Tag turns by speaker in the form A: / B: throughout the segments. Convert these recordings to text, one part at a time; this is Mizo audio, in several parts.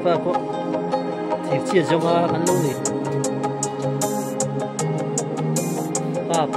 A: pa pawh thir chhiat zawnga kan lo nei kap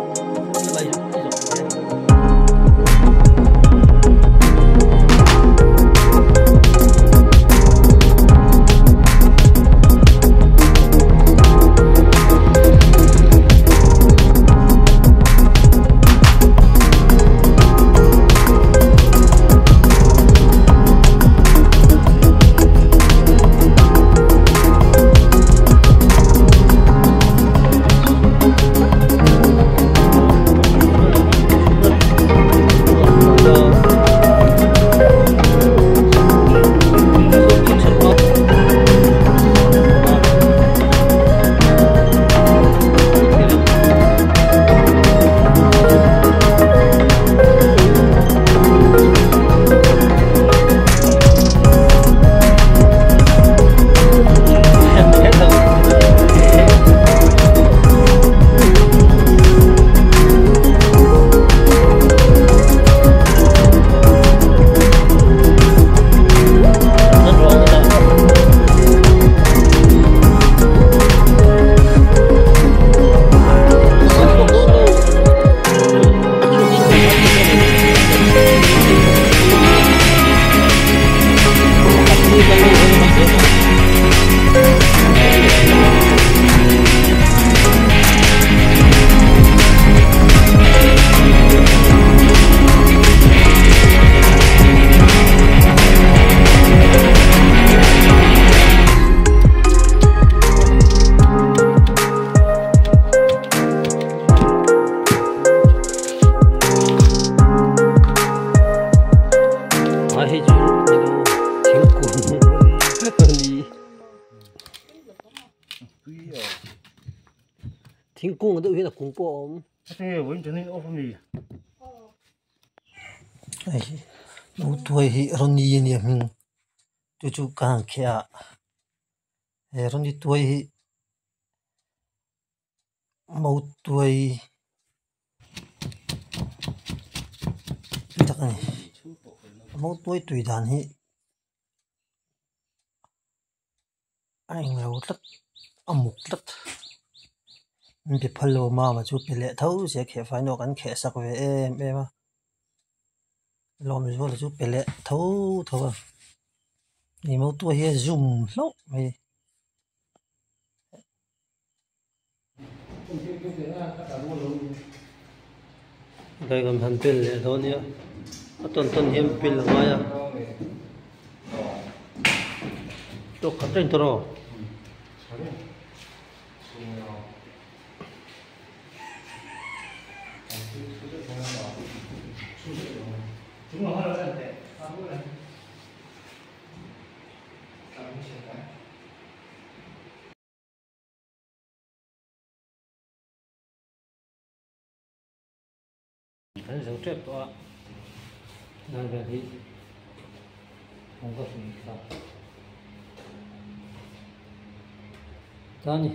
A: Thingkung deuh hian a kung pawh a awm. Hei hi tuai hi rawn ni a nia hming chu chu ka han kheh a he rawn ni tuai hi mautuai tak a ni mautuai tui dan hi a englo tlat a muk tlat min pe phal lo mama chu pe leh tho sia khehfai nawh kan kheh sak ve em em a lawmzuala chu pe leh tho tho a ni mautuai hi a zum hlauh mai. Lai kan han pel leh dawn nia a tawn tawn hian pel a ngai a tawk khat reng tawh rawh. Kan zo tep tawh a lai vel hi kawng ka hruai kha ta ni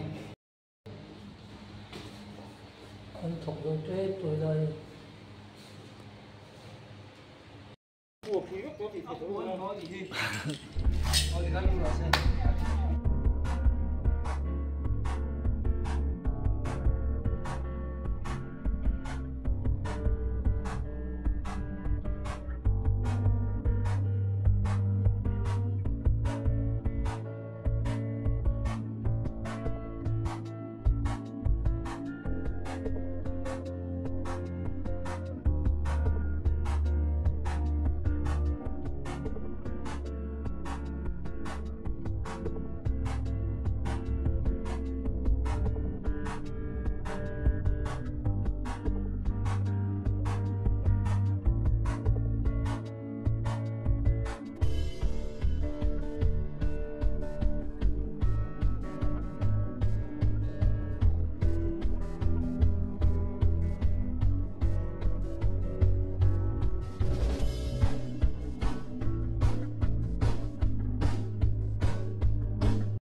A: an thawk zo tep tawh lai.